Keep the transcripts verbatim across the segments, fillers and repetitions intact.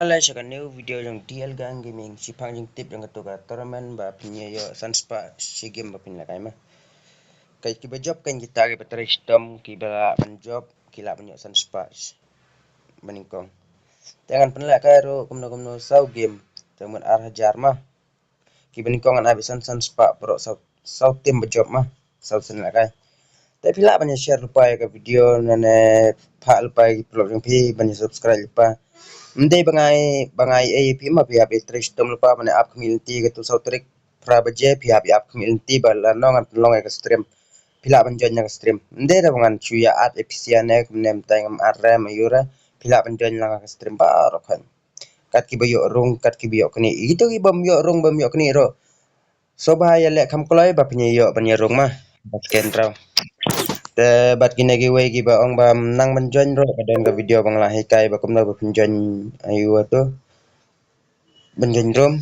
Hello, sha ka new video jong D L Gang Gaming, shipang jingtip jong katu ka tournament ba phin ïoh san spah shi game ba phin lehkai ma. Ka kiba jop kan kita kiba trei shitom kiba lah ban jop ki lah ban ïoh san spah ba nyngkong. Te ngan pynlehkai ruh kumno kumno saw game te mut ar hajar ma. Kiba nyngkong ngan ai ba san san spah baroh saw saw team ba jop ma saw sien lehkai. Te phi lah ban ïa share lypa ïa ka video nane phah lypa ïa ki paralok jong phi ban ïa subscribe lypa. Ym dei ba ngai ba ngai ei phi ma phi hap ïa trei shitom lypa ban ïa ap khmih lynti katu saw tarik phra baje phi hap ïa ap khmih lynti ba lano ngan pynlong ïa ka stream. Phi lah ban join ïa ka stream. Ym dei da ba ngan shu ïa add ïa phi sha ne kumne mynta ngam add re ma ïura. Phi lah ban join lang ïa ka stream baroh khan. Kat kiba ïoh rung kat kiba ïoh knieh. Ito kiba ym ïoh rung ba ym ïoh knieh ruh. Sngewbha ïa leh kham kloi ba phin ïoh ban ïa rung ma. Ba sken raw. Te bad kine kiwei kiba ong ba nang ban join ruh ka don ka video ba nga la hikai ba kumno ba phin join ayu atu. Ban join room.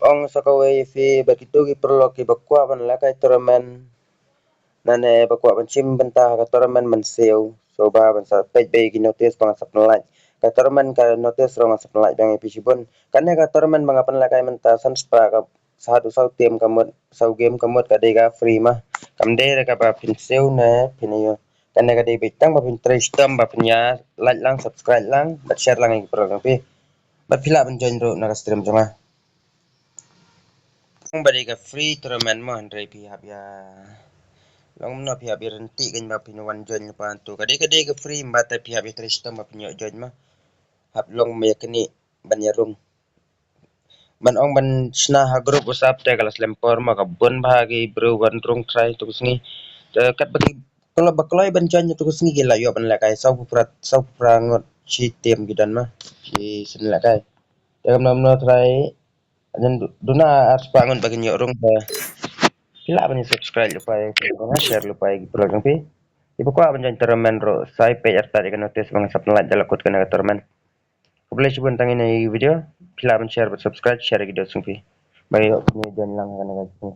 Ong sa kawei phi bad kitu ki paralok kiba kwah ban lehkai tournament. Nane ba kwah ban shim bynta ha ka tournament mynsiew. Sngewbha ban sa peit beit ki notice ba nga sa pynlait. Ka tournament ka notice ruh nga sa pynlait ba nga phi shibun. Kane ka tournament ba nga pynlehkai mynta san spah ka sa haduh saw team ka mut saw game ka mut ka dei ka free ma. Kam dei re kaba phin siew ne phin ïoh. Kane ka dei beit tang ba phin trei shitom ba phin ïa like lang subscribe lang bad share lang ïa ki paralok jong phi. Bad phi lah ban join ruh na ka stream jong nga. Ba dei ka free tournament mo hynrei phi hap ïa long mno phi hap ïa rynti kan ba phin wan join lypa tu ka dei ka dei ka free ba te phi hap ïa trei shitom ba phin ïoh join ma. Hap long ma ïa knieh ban ïa rung. Ban ong ban shna ha group WhatsApp te ka la slem por ma ka bun bha ki briew ban rung trai tu ka sngi. Te kat ba ki kloi ba kloi ban join tu ka sngi ki la ïoh ban lehkai saw phra saw phra ngut shi team ki don ma. Shi sien lehkai. Te kam mno mno trai. Jan duna ar spah ngut ba kin ïoh rung ba. Phi lah ban subscribe lypa ïa ki share lypa ïa ki paralok jong phi. Kiba kwah ban join tournament ruh sa ïa peit artat ïa ka notice ba nga sa pynlait da la kut kane ka tournament. Khublei shibun tang ine i video. Phi lah ban share bad subscribe share video song phi. Ba ïoh phi join lang ha kane ka.